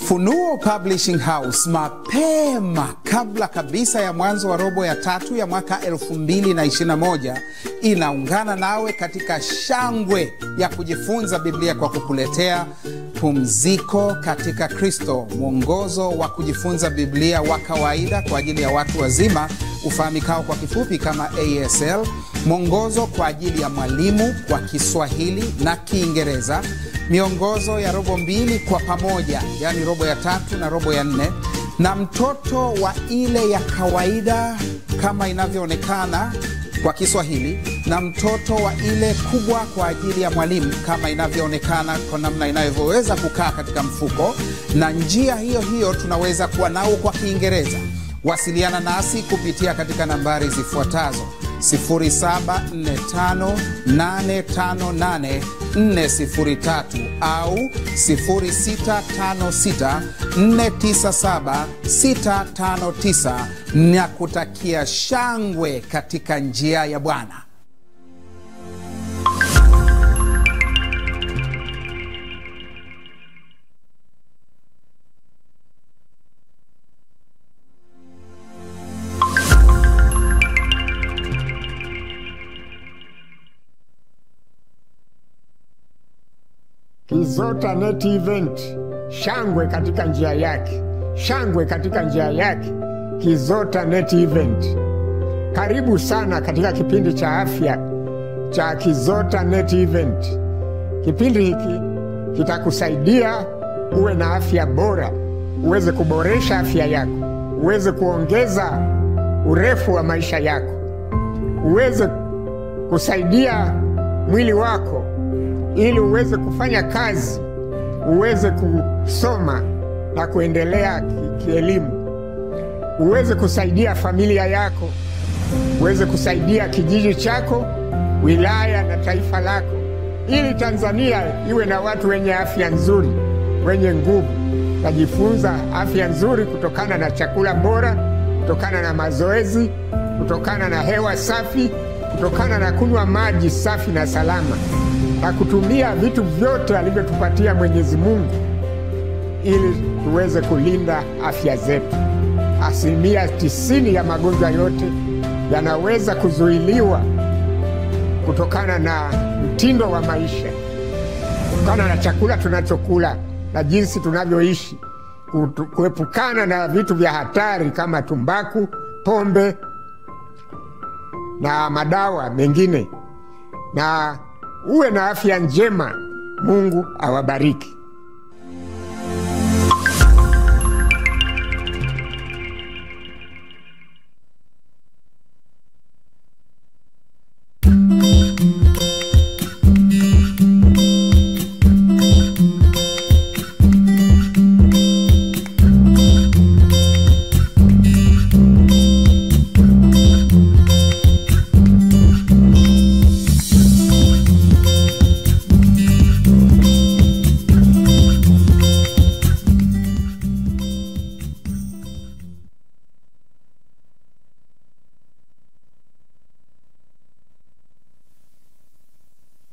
Ufunuo Publishing House mapema kabla kabisa ya mwanzo wa robo ya tatu ya mwaka 2021 inaungana nawe katika shangwe ya kujifunza Biblia kwa kukuletea Pumziko katika Kristo, mwongozo wa kujifunza Biblia wa kawaida kwa ajili ya watu wazima ufahamikao kwa kifupi kama ASL, mwongozo kwa ajili ya mwalimu kwa Kiswahili na Kiingereza, miongozo ya robo mbili kwa pamoja, yani robo ya tatu na robo ya nne, na mtoto wa ile ya kawaida kama inavyoonekana kwa Kiswahili, na mtoto wa ile kubwa kwa ajili ya mwalimu kama inavyoonekana kwa namna inavyoweza kukaa katika mfuko, na njia hiyo hiyo tunaweza kuwa nao kwa Kiingereza. Wasiliana nasi kupitia katika nambari zifuatazo: 0745858403 au 0656497659, na kutakia shangwe katika njia ya Bwana. Kizota Net Event, shangwe katika njia yake, shangwe katika njia yake. Kizota Net Event. Karibu sana katika kipindi cha afya cha Kizota Net Event. Kipindi hiki kitakusaidia uwe na afya bora, uweze kuboresha afya yako, uweze kuongeza urefu wa maisha yako, uweze kusaidia mwili wako ili uweze kufanya kazi, uweze kusoma na kuendelea kielimu, uweze kusaidia familia yako, uweze kusaidia kijiji chako, wilaya na taifa lako, ili Tanzania iwe na watu wenye afya nzuri, wenye nguvu. Tajifunza afya nzuri kutokana na chakula bora, kutokana na mazoezi, kutokana na hewa safi, kutokana na kunywa maji safi na salama, na kutumia vitu vyote alivyotupatia Mwenyezi Mungu ili tuweze kulinda afya zetu. 90% ya magonjwa yote yanaweza kuzuiliwa kutokana na mtindo wa maisha, kutokana na chakula tunachokula na jinsi tunavyoishi, kuepukana na vitu vya hatari kama tumbaku, pombe na madawa mengine, na uwe na afya njema. Mungu awabariki.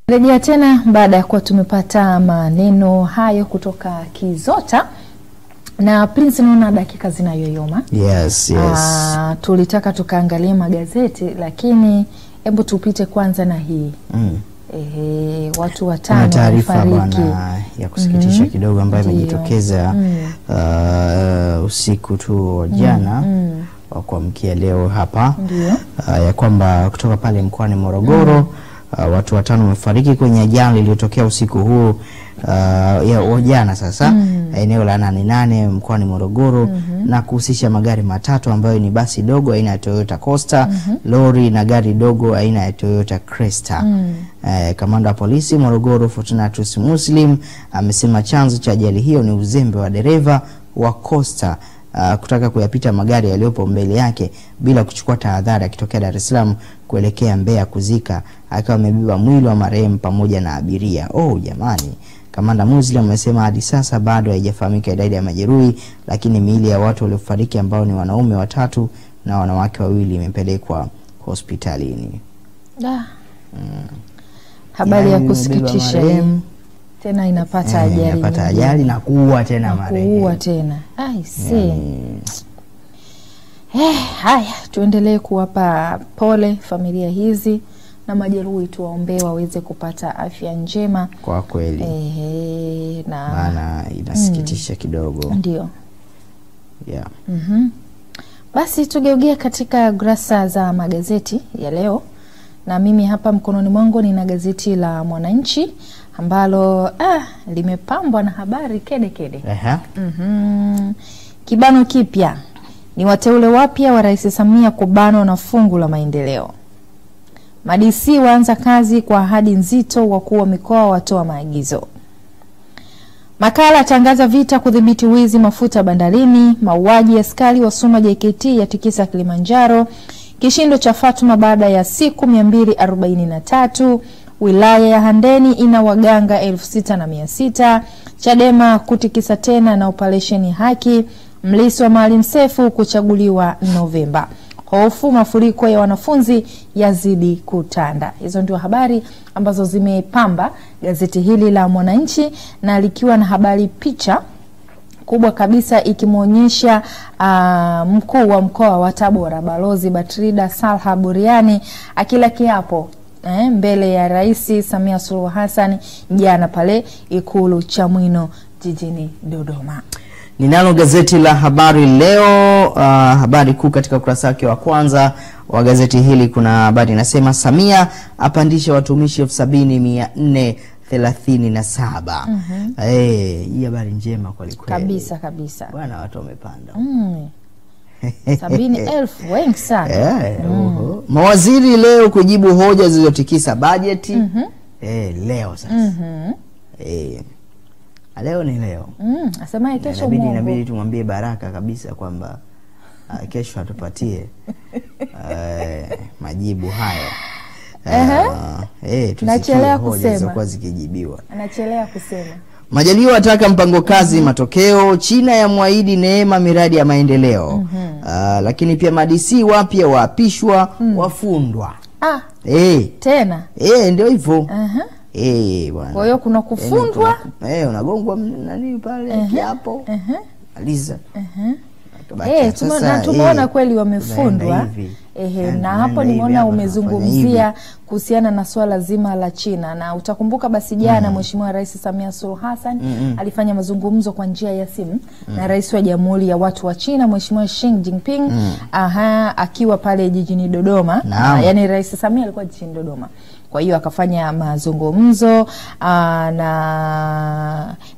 Rejea tena baada ya kuwa tumepata maneno hayo kutoka Kizota. Na Prince, naona dakika zinayoyoma. Yes, yes. Tulitaka tukaangalie magazeti, lakini hebu tupite kwanza na hii. Watu watano taarifa bwana ya kusikitisha kidogo ambayo imejitokeza usiku tu jana wa kuamkia leo hapa, ya kwamba kutoka pale mkoani Morogoro watu watano wamefariki kwenye ajali iliyotokea usiku huu ya jana sasa eneo la 88 mkoani Morogoro, na kuhusisha magari matatu ambayo ni basi dogo aina ya Toyota Coaster, lori na gari dogo aina ya Toyota Cresta. Kamanda wa polisi Morogoro Fortunatus Muslim amesema chanzo cha ajali hiyo ni uzembe wa dereva wa Coaster kutaka kuyapita magari yaliyopo mbele yake bila kuchukua tahadhari akitokea Dar es Salaam kuelekea Mbeya kuzika, akiwa amebeba mwili wa marehemu pamoja na abiria. Oh jamani. Kamanda Muslim amesema hadi sasa bado haijafahamika idadi ya majeruhi, lakini miili ya watu waliofariki ambao ni wanaume watatu na wanawake wawili imepelekwa hospitalini. Habari ya kusikitisha. Tena inapata ajali. Inapata ajali na kuua tena marehemu. Kuua tena. I see. Haya, tuendelee kuwapa pole familia hizi na majeruhi, tuwaombee waweze kupata afya njema. Kwa kweli. Na maana inasikitisha kidogo. Ndio. Yeah. Basi tugeukie katika kurasa za magazeti ya leo, na mimi hapa mkononi mwangu nina gazeti la Mwananchi ambalo limepambwa na habari kede kede. Kibano kipya ni wateule wapya wa Rais Samia kubanwa na fungu la maendeleo. Madisi waanza kazi kwa ahadi nzito, wakuu wa mikoa watoa maagizo. Makala tangaza vita kudhibiti wizi mafuta bandarini. Mauaji ya askari wa Suma JKT yatikisa Kilimanjaro. Kishindo cha Fatuma baada ya siku 243. Wilaya ya Handeni ina waganga 6600. Chadema kutikisa tena na operesheni haki. Mlisi wa Maalim Seif kuchaguliwa Novemba. Hofu mafuriko ya wanafunzi yazidi kutanda. Hizo ndio habari ambazo zimepamba gazeti hili la Mwananchi, na likiwa na habari picha kubwa kabisa ikimuonyesha mkuu wa mkoa wa Tabora Balozi Batrida Salha Buriani akila kiapo mbele ya Rais Samia Suluhu Hassan jana pale Ikulu Chamwino jijini Dodoma. Ninalo gazeti la Habari Leo. Habari kuu katika ukurasa wake wa kwanza wa gazeti hili kuna habari inasema Samia apandisha watumishi 70,437. Hii habari njema kweli kweli. Kabisa kabisa. Bwana, watu wamepanda. 70,000 wengi sana. Mawaziri leo kujibu hoja zilizotikisa bajeti. Leo sasa. Leo ni leo. Asemaye kesho Mungu. Inabidi tumwambie Baraka kabisa kwamba kesho atupatie majibu hayo. Nachelea kusema. Zikijibiwa. Anachelea kusema. Majaliwa ataka mpango kazi matokeo. China ya muahidi neema miradi ya maendeleo. Lakini pia madisi wapya waapishwa, wafundwa. Tena. Ndio hivyo. Bwana. Kwa hiyo kuna kufundwa, unagongwa nani pale kiapo. Aliza. Na tumeona kweli wamefundwa. Na hapo nimeona umezungumzia kuhusiana na swala zima la China, na utakumbuka basi jana Mheshimiwa Rais Samia Suluhu Hassan alifanya mazungumzo kwa njia ya simu na Rais wa Jamhuri ya Watu wa China Mheshimiwa Xi Jinping, akiwa pale jijini Dodoma. Yaani Rais Samia alikuwa jijini Dodoma. Kwa hiyo akafanya mazungumzo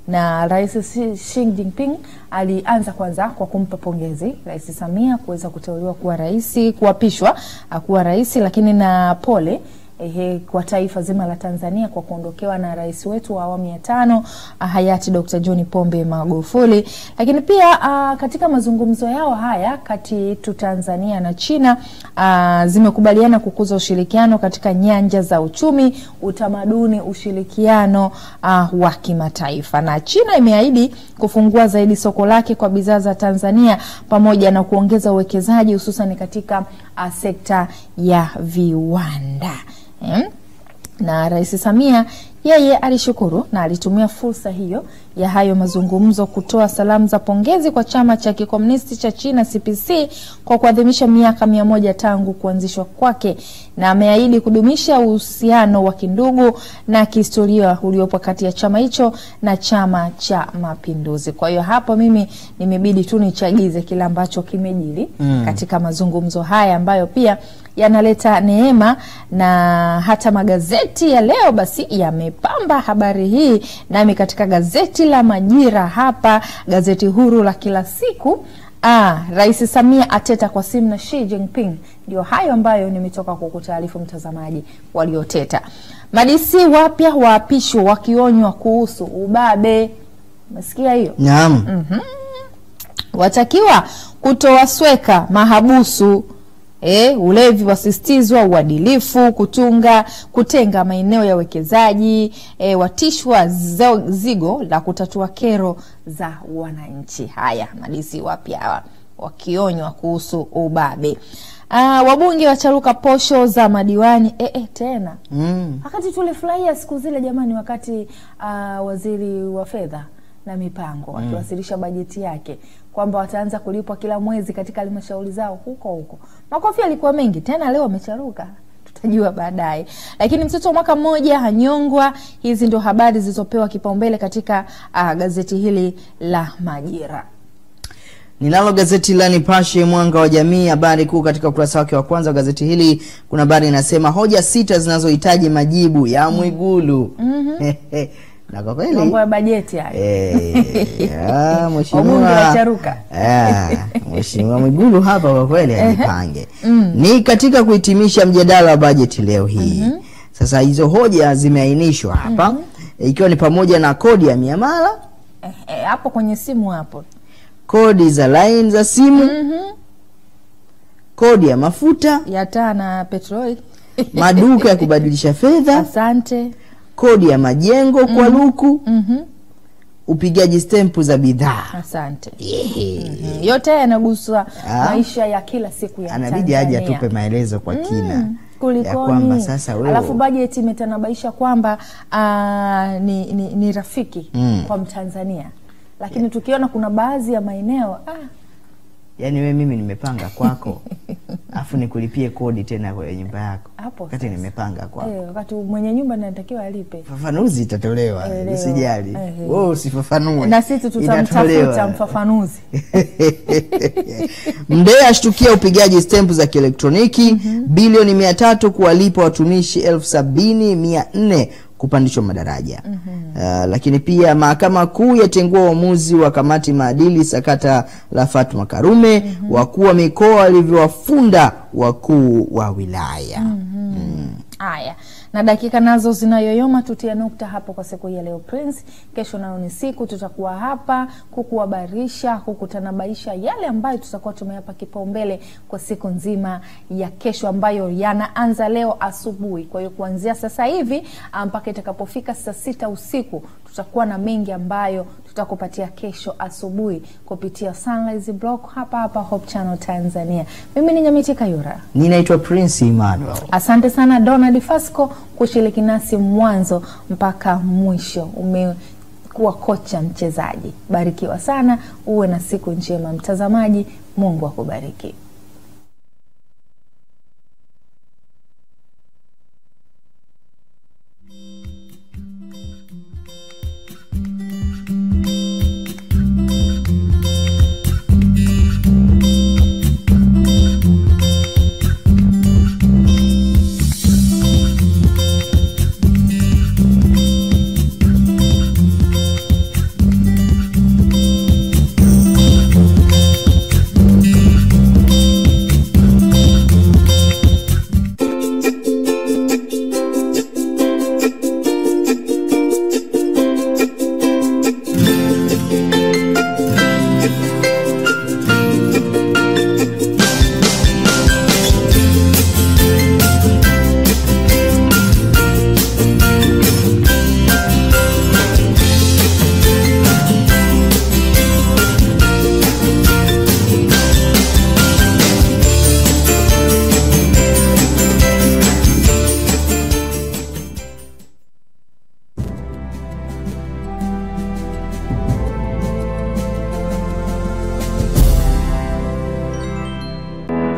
na Rais Xi Jinping. Alianza kwanza kwa kumpa pongezi Rais Samia kuweza kuteuliwa kuwa rais, kuapishwa kuwa rais, lakini na pole kwa taifa zima la Tanzania kwa kuondokewa na rais wetu wa awamu ya 5 hayati Dr. John Pombe Magufuli. Lakini pia katika mazungumzo yao haya kati yetu Tanzania na China zimekubaliana kukuza ushirikiano katika nyanja za uchumi, utamaduni, ushirikiano wa kimataifa. Na China imeahidi kufungua zaidi soko lake kwa bidhaa za Tanzania pamoja na kuongeza uwekezaji hususan katika sekta ya viwanda. Na Rais Samia yeye alishukuru na alitumia fursa hiyo ya hayo mazungumzo kutoa salamu za pongezi kwa chama cha kikomunisti cha China CPC kwa kuadhimisha miaka 100 tangu kuanzishwa kwake, na ameahidi kudumisha uhusiano wa kindugu na kihistoria uliopo kati ya chama hicho na Chama cha Mapinduzi. Kwa hiyo hapo mimi nimebidi tu nichagize kila ambacho kimejiri katika mazungumzo haya ambayo pia yanaleta neema, na hata magazeti ya leo basi yamepamba habari hii. Nami katika gazeti la Majira hapa, gazeti huru la kila siku, Rais Samia ateta kwa simu na Xi Jinping. Ndio hayo ambayo nimetoka kukutaarifu mtazamaji walioteta. Madisi wapya waapishwa wakionywa kuhusu ubabe. Umesikia hiyo? Naam. Watakiwa kutowasweka mahabusu. Ulevi wasisitizwa, uadilifu, kutenga maeneo ya wekezaji, watishwa zigo la kutatua kero za wananchi. Haya, madisi wapya hawa wakionywa kuhusu ubabe. Wabunge wacharuka posho za madiwani tena. Wakati tulifurahia siku zile jamani, wakati waziri wa fedha na mipango akiwasilisha bajeti yake kwamba wataanza kulipwa kila mwezi katika halmashauri zao huko huko. Makofi yalikuwa mengi, tena leo wamecharuka. Tutajua baadaye. Lakini mtoto wa mwaka mmoja hanyongwa. Hizi ndio habari zilizopewa kipaumbele katika gazeti hili la Majira. Ninalo gazeti la Nipashe Mwanga wa Jamii, habari kuu katika ukurasa wake wa kwanza wa gazeti hili kuna habari inasema hoja 6 zinazohitaji majibu ya Mwigulu. Na kwa kweli mambo ya bajeti hayo. Mheshimiwa Mheshimiwa Mwigulu hapa kwa kweli ajipange. Ni katika kuhitimisha mjadala wa bajeti leo hii. Sasa hizo hoja zimeainishwa hapa, ikiwa ni pamoja na kodi ya miamala hapo kwenye simu hapo, kodi za line za simu, kodi ya mafuta ya taa na petroli, maduka ya kubadilisha fedha, asante, kodi ya majengo kwa luku, upigaji stempu za bidhaa, asante. Yote yanagusa maisha ya kila siku ya Tanzania. Anabidi aje atupe maelezo kwa kina kulikoni ya kwamba sasa wewe. Alafu bajeti imetanabaisha kwamba ni rafiki kwa Mtanzania. Lakini tukiona kuna baadhi ya maeneo yaani wewe mimi nimepanga kwako afu nikulipie kodi tena kwa nyumba yako wakati nimepanga kwako. Wakati mwenye nyumba anatakiwa alipe. Fafanuzi itatolewa, usijali. Wewe usifafanue. Na sisi tutamtafuta mfafanuzi. Mdee ashtukia upigaji stempu za kielektroniki, bilioni 300 kuwalipa watumishi 70,400 kupandishwa madaraja. Lakini pia mahakama kuu yatengua uamuzi wa kamati maadili sakata la Fatma Karume, wakuu wa mikoa walivyowafunda wakuu wa wilaya. Haya, na dakika nazo zinayoyoma, tutie nukta hapo kwa siku ya leo Prince. Kesho nayo ni siku tutakuwa hapa kukuhabarisha, kukutanabaisha yale ambayo tutakuwa tumeyapa kipaumbele kwa siku nzima ya kesho ambayo yanaanza leo asubuhi. Kwa hiyo kuanzia sasa hivi mpaka itakapofika saa 6 usiku tutakuwa na mengi ambayo tutakupatia kesho asubuhi kupitia Sunrise Block hapa hapa Hope Channel Tanzania. Mimi ni Nyamiti Kayura. Ninaitwa Prince Emmanuel. Asante sana Donald Fasco kushiriki nasi mwanzo mpaka mwisho. Umekuwa kocha mchezaji. Barikiwa sana, uwe na siku njema mtazamaji. Mungu akubariki.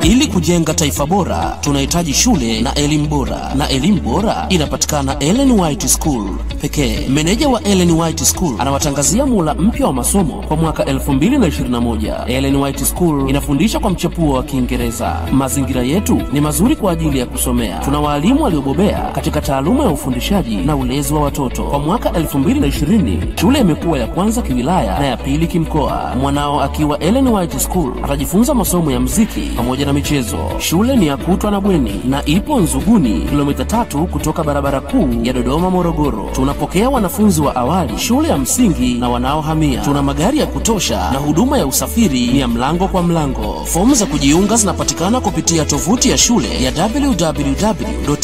Ili kujenga taifa bora, tunahitaji shule na elimu bora. Na elimu bora inapatikana Ellen White School pekee. Meneja wa Ellen White School anawatangazia muhula mpya wa masomo kwa mwaka 2021. Ellen White School inafundisha kwa mchepuo wa Kiingereza. Mazingira yetu ni mazuri kwa ajili ya kusomea. Tuna walimu waliobobea katika taaluma ya ufundishaji na ulezi wa watoto. Kwa mwaka 2020, shule imekuwa ya kwanza kiwilaya na ya pili kimkoa. Mwanao akiwa Ellen White School atajifunza masomo ya muziki pamoja na michezo. Shule ni ya kutwa na bweni na ipo Nzuguni, kilomita 3 kutoka barabara kuu ya Dodoma Morogoro. Tunapokea wanafunzi wa awali, shule ya msingi na wanaohamia. Tuna magari ya kutosha na huduma ya usafiri ni ya mlango kwa mlango. Fomu za kujiunga zinapatikana kupitia tovuti ya shule ya www.ews.sc.tz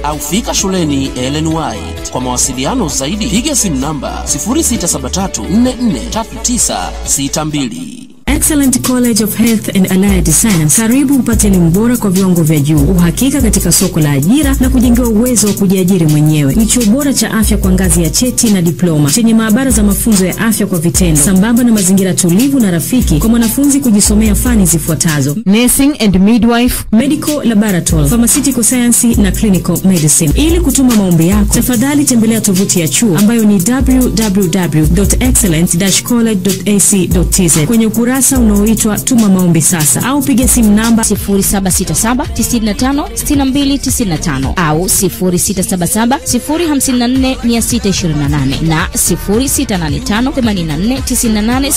au fika shuleni Ellen White. Kwa mawasiliano zaidi piga simu namba 0673443962. Excellent College of Health and Allied Science. Karibu upate elimu bora kwa viwango vya juu, uhakika katika soko la ajira na kujengewa uwezo wa kujiajiri mwenyewe. Ni chuo bora cha afya kwa ngazi ya cheti na diploma, chenye maabara za mafunzo ya afya kwa vitendo, sambamba na mazingira tulivu na rafiki kwa mwanafunzi kujisomea fani zifuatazo: Nursing and Midwife, Medical Laboratory, Pharmaceutical Science na Clinical Medicine. Ili kutuma maombi yako, tafadhali tembelea tovuti ya chuo ambayo ni www.excellent-college.ac.tz kwenye ukurasa unaoitwa Tuma Maombi Sasa, au piga simu namba 0767 95 62 95 au 0677 054 628 na 0685 84 98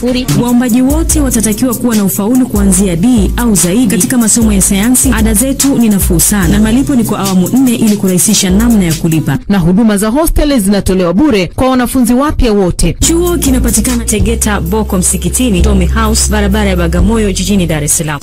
00. Waombaji wote watatakiwa kuwa na ufaulu kuanzia D au zaidi katika masomo ya sayansi. Ada zetu ni nafuu sana na malipo ni kwa awamu 4 ili kurahisisha namna ya kulipa. Na huduma za hosteli zinatolewa bure kwa wanafunzi wapya wote. Chuo kinapatikana Tegeta Boko Msikitini, Tommy House, barabara ya Bagamoyo, jijini Dar es Salaam.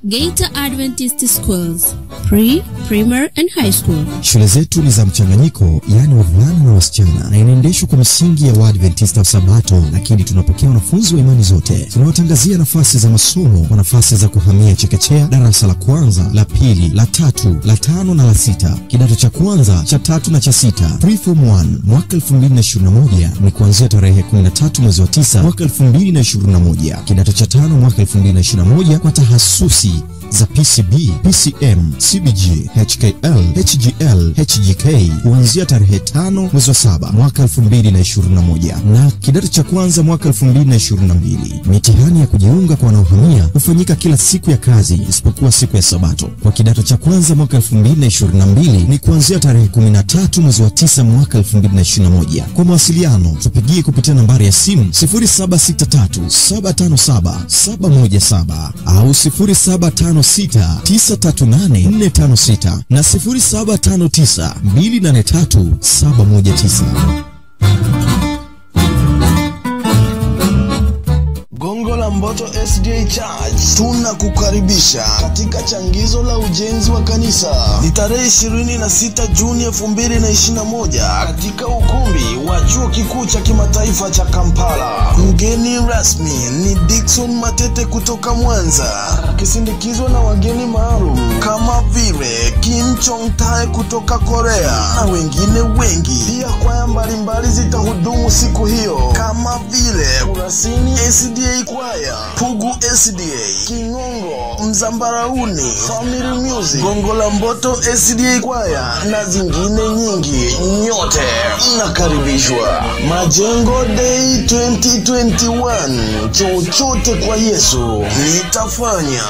Geita Adventist Schools, Pre, Primary and High School. Shule zetu ni za mchanganyiko, yaani wavulana na wasichana, na inaendeshwa kwa misingi ya Waadventista wa Sabato, lakini tunapokea wanafunzi wa imani zote. Tunawatangazia nafasi za masomo kwa nafasi za kuhamia chekechea, darasa la kwanza, la pili, la tatu, la tano na la sita, kidato cha kwanza, cha tatu na cha sita. Preform 1 mwaka 2021 ni kuanzia tarehe 13 mwezi wa 9 mwaka 2021, kidato cha tano mwaka 2021 kwa tahasusi za PCB, PCM, CBG, HKL, HGL, HGK kuanzia tarehe 5 mwezi wa 7 mwaka 2021 na kidato cha kwanza mwaka 2022. Mitihani ya kujiunga kwa wanaohamia hufanyika kila siku ya kazi isipokuwa siku ya Sabato. Kwa kidato cha kwanza mwaka 2022 ni kuanzia tarehe 13 mwezi wa 9 mwaka 2021. Kwa mawasiliano tupigie kupitia nambari ya simu 0763 757 717 au 0756 938 456 na 0759 283 719. Gongo la Mboto SDA Church tunakukaribisha katika changizo la ujenzi wa kanisa. Ni tarehe 26 Juni 2021 katika ukumbi wa Chuo Kikuu cha Kimataifa cha Kampala. Mgeni rasmi ni Dickson Matete kutoka Mwanza, akisindikizwa na wageni maalum kama vile Kim Chong Tae kutoka Korea na wengine wengi. Pia kwaya mbalimbali zitahudumu siku hiyo kama vile Kurasini SDA Kwaya, Pugu SDA, Kingongo, Mzambarauni, Family Music, Gongo la Mboto SDA Kwaya na zingine nyingi. Nyote mnakaribishwa. Majengo Day 2021, chochote kwa Yesu nitafanya.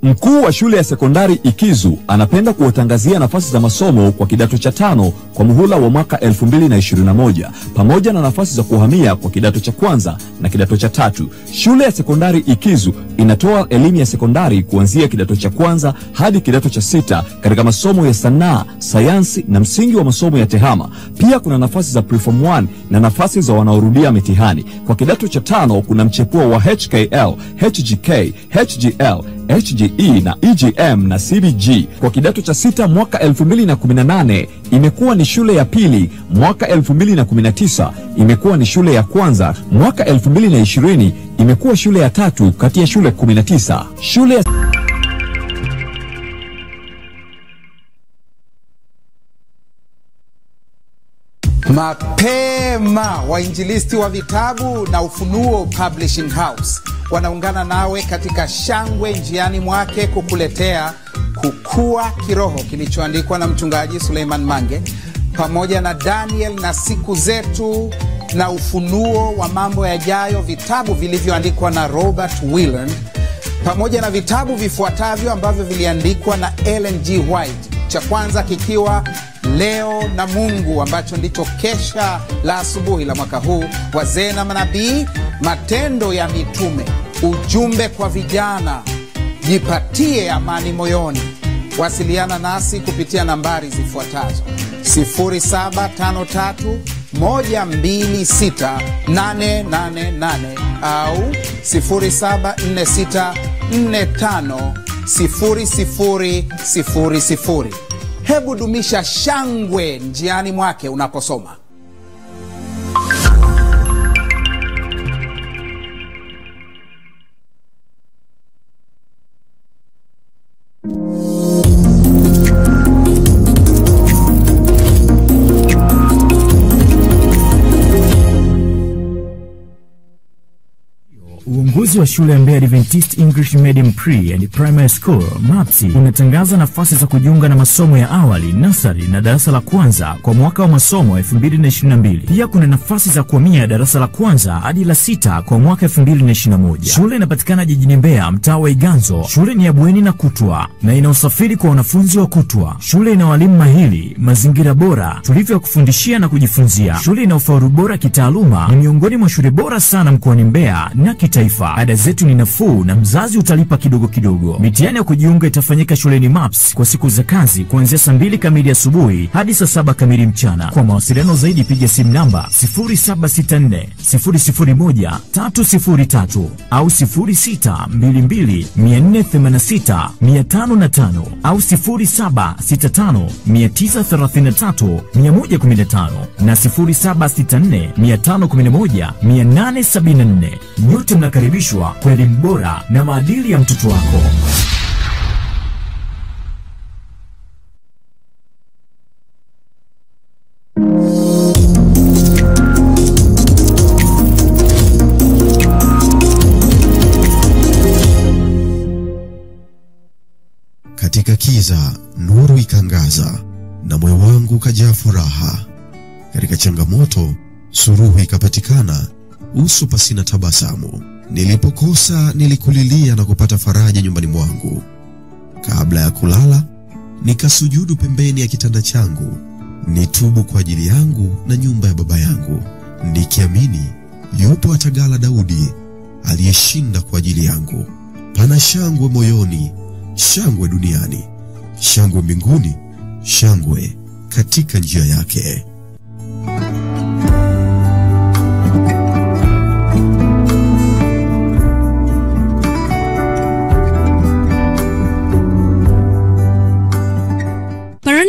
Mkuu wa shule ya sekondari Ikizu anapenda kuwatangazia nafasi za masomo kwa kidato cha 5 kwa muhula wa mwaka 2021 pamoja na nafasi za kuhamia kwa kidato cha kwanza na kidato cha tatu. Shule ya sekondari Ikizu inatoa elimu ya sekondari kuanzia kidato cha kwanza hadi kidato cha 6 katika masomo ya sanaa, sayansi na msingi wa masomo ya tehama. Pia kuna nafasi za preform 1 na nafasi za wanaorudia mitihani. Kwa kidato cha 5 kuna mchepuo wa HKL, HGK, HGL, HGE na EGM na CBG. Kwa kidato cha 6 mwaka 2018 imekuwa ni shule ya pili, mwaka 2019 imekuwa ni shule ya kwanza, mwaka 2020 imekuwa shule ya tatu kati ya shule 19. Shule ya Mapema wainjilisti wa vitabu na Ufunuo Publishing House wanaungana nawe katika shangwe njiani mwake kukuletea Kukua Kiroho kilichoandikwa na mchungaji Suleiman Mange pamoja na Daniel na Siku Zetu na Ufunuo wa Mambo Yajayo, vitabu vilivyoandikwa na Robert Willand pamoja na vitabu vifuatavyo ambavyo viliandikwa na Ellen G. White, cha kwanza kikiwa Leo na Mungu ambacho ndicho kesha la asubuhi la mwaka huu, Wazee na Manabii, Matendo ya Mitume, Ujumbe kwa Vijana, Jipatie Amani Moyoni. Wasiliana nasi kupitia nambari zifuatazo: 0753 126 888 au 0746 45 00 00. Hebu dumisha shangwe njiani mwake unaposoma. Uongozi wa shule ya Mbeya Adventist English Medium Pre and Primary School MAPSI unatangaza nafasi za kujiunga na masomo ya awali, nasari na darasa la kwanza kwa mwaka wa masomo 2022. Pia kuna nafasi za kuhamia darasa la kwanza hadi la sita kwa mwaka 2021. Shule inapatikana jijini Mbeya, mtaa wa Iganzo. Shule ni ya bweni na kutwa na ina usafiri kwa wanafunzi wa kutwa. Shule ina walimu mahiri, mazingira bora, tulivu ya kufundishia na kujifunzia. Shule ina ufaulu bora kitaaluma, ni miongoni mwa shule bora sana mkoani Mbeya na kitaifa. Ada zetu ni nafuu na mzazi utalipa kidogo kidogo. Mitihani ya kujiunga itafanyika shuleni MAPS kwa siku za kazi kuanzia saa 2 kamili asubuhi hadi saa 7 kamili mchana. Kwa mawasiliano zaidi piga simu namba 0764 001 303 au 0622 486 505 au 0765 933 115 na 0764 511 874. Nyote mnakaribishwa kwa elimu bora na maadili ya mtoto wako. Katika kiza nuru ikangaza na moyo wangu ukajaa furaha. Katika changamoto suluhu ikapatikana, uso pasina tabasamu. Nilipokosa nilikulilia na kupata faraja nyumbani mwangu. Kabla ya kulala nikasujudu pembeni ya kitanda changu, nitubu kwa ajili yangu na nyumba ya baba yangu, nikiamini yupo atagala Daudi aliyeshinda kwa ajili yangu. Pana shangwe moyoni, shangwe duniani, shangwe mbinguni, shangwe katika njia yake.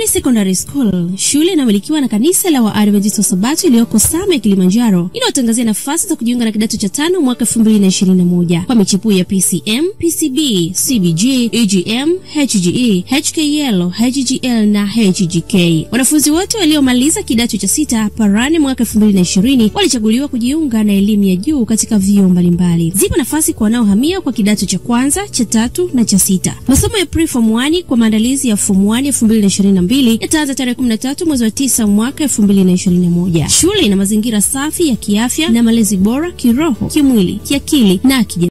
Secondary School, shule inamilikiwa na kanisa la Waadventista wa Sabato iliyoko Same, Kilimanjaro, inayotangazia nafasi za kujiunga na kidato cha 5 mwaka 2021 kwa michepuo ya PCM, PCB, CBG, EGM, HGE, HKL, HGL na HGK. Wanafunzi wote waliomaliza kidato cha 6 Parane mwaka 2020 walichaguliwa kujiunga na elimu ya juu katika vyuo mbalimbali. Zipo nafasi kwa wanaohamia kwa kidato cha kwanza, cha tatu na cha sita. Masomo ya pre form 1 kwa maandalizi ya form 1 2022 yataanza tarehe 13 mwezi wa 9 mwaka 2021. Shule ina mazingira safi ya kiafya na malezi bora kiroho, kimwili, kiakili na kijamii.